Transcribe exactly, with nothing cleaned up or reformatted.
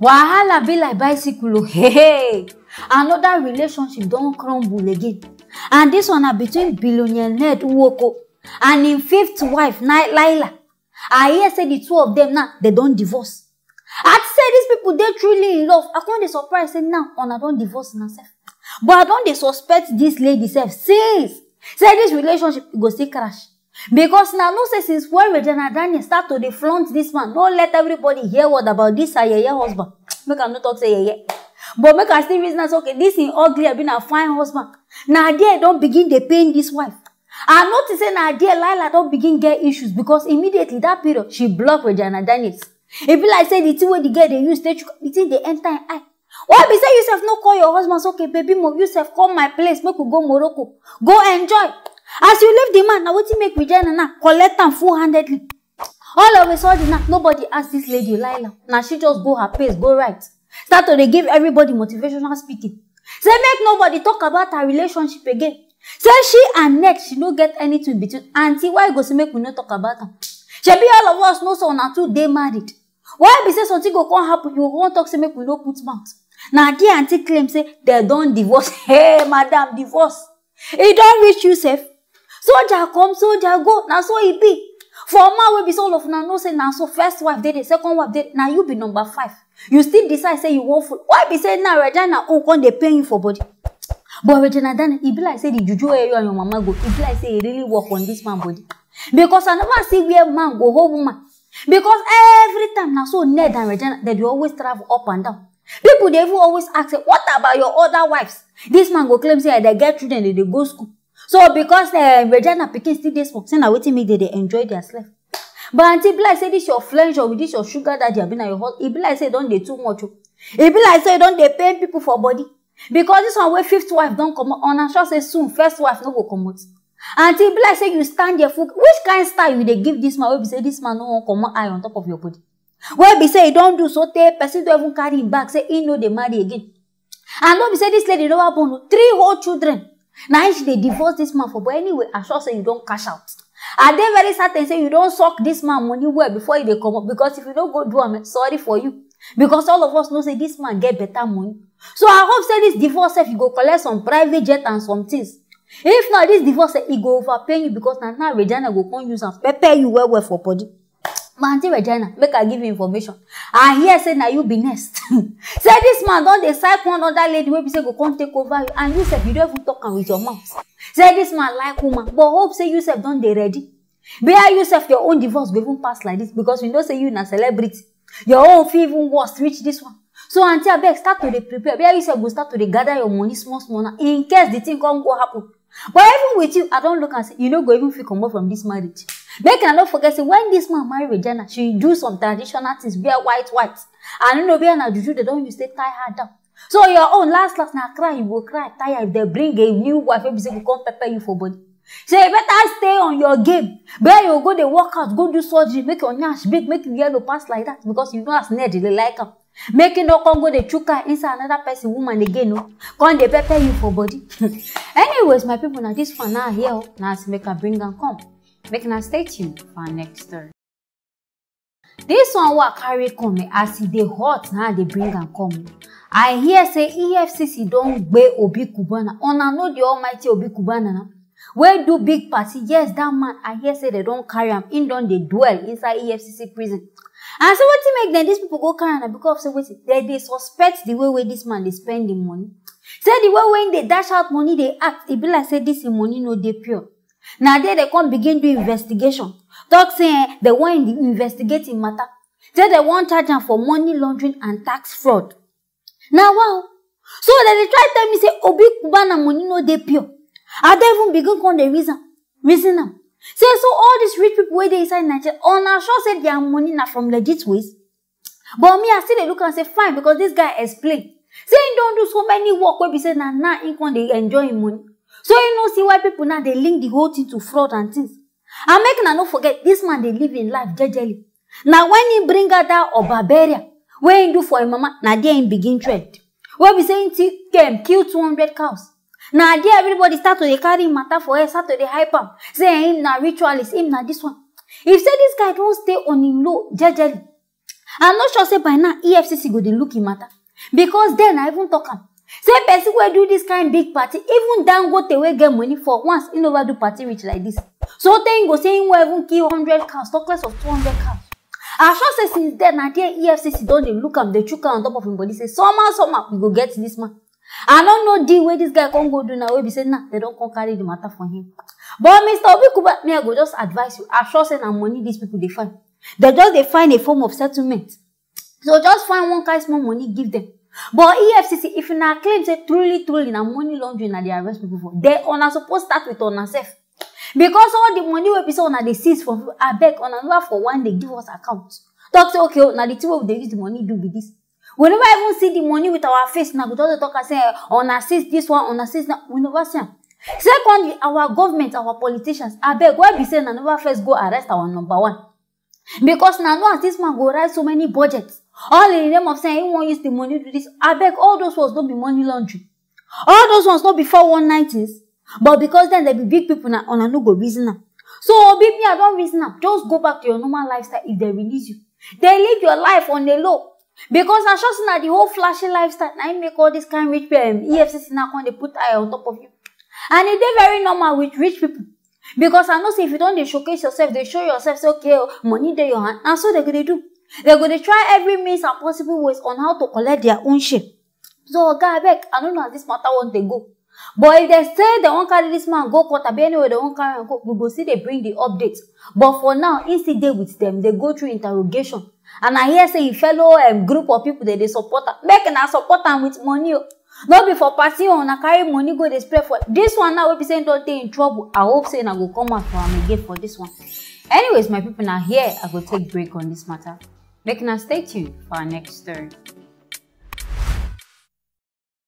Wahala be like bicycle o. Hey, hey. Another relationship don crumble again. And this one na between billionaire Ned Nwoko and im fifth wife, Ni- Laila. I hear say the two of them now, they don divorce. I say these people dey truly in love. I come dey surprise say now una don divorce una sef. But I don dey suspect this lady sef since. Say this relationship go still crash. Because now no say since when Regina Daniel start to dey flaunt this man, no let everybody hear word about this her yeye husband. Make I no talk say yeye. But make I still reason am say, okay, this im ugly abi na fine husband. Na there don begin dey pain this wife. I notice say na there Laila don begin get issues because immediately that period, she block Regina Daniels. E be like say the thing wey the girl dey use take chook, the thing dey enter im eye. Why be say you sef no call your husband say, okay, baby mo, you sef come my place, make we go Morocco, go enjoy. As you leave the man, na wetin make Regina now collect am full handedly. All of a sudden now, nobody ask this lady Laila. Na she just go her pace, go right. Start to dey give everybody motivational speaking. Say make nobody talk about her relationship again. Say she and Ned, she no get anything between. Auntie, why you go say make we no talk about am? Shebi all of us know say una two dey married. Why be say something go come happen, you go come talk say make we no put mouth? Na there auntie claim say they don divorce. Hey, madam, divorce. E don reach you sef? Soldier come, soldier go. Na so e be. For a man wey be say all of una know say na so first wife dey, the second wife dey, na you be number five. You still decide say you wan fool. Why be say now Regina own come dey pain you for body? But Regina Daniel, e be like say the juju wey you and your mama go, e be like say e really work on this man body. Because I never see where man go hold woman. Because every time na so Ned and Regina, they dey always travel up and down. People dey even always ask say, what about your other wives? This man go claim say they get children, they dey go school. So because uh, Regina pikin still dey small, say na wetin make they dey enjoy their life. But auntie, be like say this your flenjo with this your sugar daddy, abi na your husband, e be like say e don dey too much o. E be like say e don dey pain people for body. Because this one wey fifth wife don comot, una sure say soon first wife no go comot? Auntie, e be like say you stand there full. Which kind style you dey give this man wey be say this man no wan comot eye on top of your body? Wey be say e don do so tey person don even carry him bag say he no dey marry again. And no be say this lady never born o, three whole children. Na him she dey divorce this man for, but anyway, I sure say you don cash out. I dey very certain say you don suck this man money well before you dey comot, because if you no go do am, eh, sorry for you. Because all of us know say this man get better money. So I hope say this divorce sef, you go collect some private jet and some things. If not, this divorce sef, e go overpay you, because na now Regina go come use am pepper you well well for body. My aunty Regina, make I give you information. I hear say na you be next. Say this man don dey psych one other lady wey be say go come take over you, and you sef, you don even talk am with your mouth. Say this man like woman, but hope say you sef don dey ready. Where you sef, your own divorce go even pass like this, because we know say you na celebrity. Your own fit even worse reach this one. So aunty, abeg, start to dey prepare. Where you sef go start to dey gather your money small small now, in case the thing come go happen. But even with you, I don look and say you no go even fit comot from this marriage. Make I no forget say when this man marry Regina, she do some traditional things, wear white white. I no know where na juju they don use take tie her down. So your own, last last na cry you go cry tire if they bring a new wife wey be say go come pepper you for body. So you better stay on your game. Where you go dey work out, go do surgery, make your nyash big, make you yellow pass like that, because you know as Ned dey like am. Make you no come go dey chook eye inside another person woman again o. Come dey pepper you for body. Anyways, my people, na this one now here o. Na as make I bring am come. Make una stay tuned for our next story. This one wey I carry come, eh, as e dey hot, na I dey bring am come. I hear say E F C C don gbe Obi Cubana. Una know the almighty Obi Cubana na, wey do big party. Yes, that man, I hear say they don carry am. He don dey dwell inside E F C C prison. And say wetin make dem, these people go carry am, na because of say wetin, they dey suspect the way wey this man dey spend the money. Say the way wey he dey dash out money, dey act, e be like say this him money no dey pure. Na there they come begin do investigation. Talk say, eh, they wan in-, investigate him matter. Say they wan charge am for money laundering and tax fraud. Na wow. So they dey try tell me say Obi Cubana money no dey pure. I don even begin come dey reason, reason am. Say so all these rich people wey dey inside Nigeria, una sure say their money na from legit ways? But me, I still dey look and say fine, because this guy explain say he don do so many work wey be say na now he come dey enjoy him money. So he no see why people now dey link the whole thing to fraud and things. And make una no forget, this man dey live him life jejely. Na when he bring out that Oba burial wey he do for him mama, na there he begin trend. Wey be say he take, um, kill two hundred cows. Na there everybody start to dey carry him matter for head, start to dey hype am. Say him na ritualist, him na this one. If say this guy don stay on him low jejely, I'm not sure say by now E F C C go dey look him matter, because then I even talk am say person wey do this kind big party, even Dangote wey get money for once, he never do party reach like this. So tey he go say he wan even kill hundred cows, talk less of two hundred cows. I sure say since then na there E F C C don dey look am, dey chook am on top of him body say somehow somehow we go get this man. I no know the way this guy come go do now wey be say now they don come carry the matter for him. But Mister Obi Cubana, me I go just advise you. I sure say na money these people dey find. They just dey find a form of settlement. So just find one kind small money give them. But E F C C, if una claim say truly truly na money laundering na dey arrest people for, then una suppose start with una sef. Because all the money wey be say una dey seize from people, abeg una never for one day give us account. Talk say okay o, na the thing wey we dey use the money do be this. We never even see the money with our face, na go just dey talk am say eh, una seize this one, una seize that, we never see am. Secondly, our government, our politicians, abeg, why be say una never first go arrest our number one? Because na now as this man go write so many budgets, all in the name of saying he wan use the money do this. Abeg, all those ones no be money laundering. All those ones no be four one nine things. But because then they be big people, na una no go reason am. So Obi, me I don reason am. Just go back to your normal lifestyle if they release you. Dey live your life on the low. Because I sure say na the whole flashy lifestyle na im make all this kind rich people, um, E F C C now come dey put eye on top of you. And e dey very normal with rich people. Because I know say if you don dey showcase yourself, dey show yourself say okay o, money dey your hand, na so they go dey do. They go dey try every means and possible ways on how to collect their own share. So oga, abeg, I no know as this matter wan dey go. But if they say they wan carry this man go court, abi anywhere they wan carry am go, we go still dey bring the update. But for now, he still dey with them, dey go through interrogation. And I hear say him fellow um, group of people dey dey support am. Make una support am with money o. No be for party o, una carry money go dey spray for this one now wey be say he don dey in trouble. I hope say una go come out for am again for this one. Anyways, my people, na here I go take break on this matter. Make una stay tuned for our next story.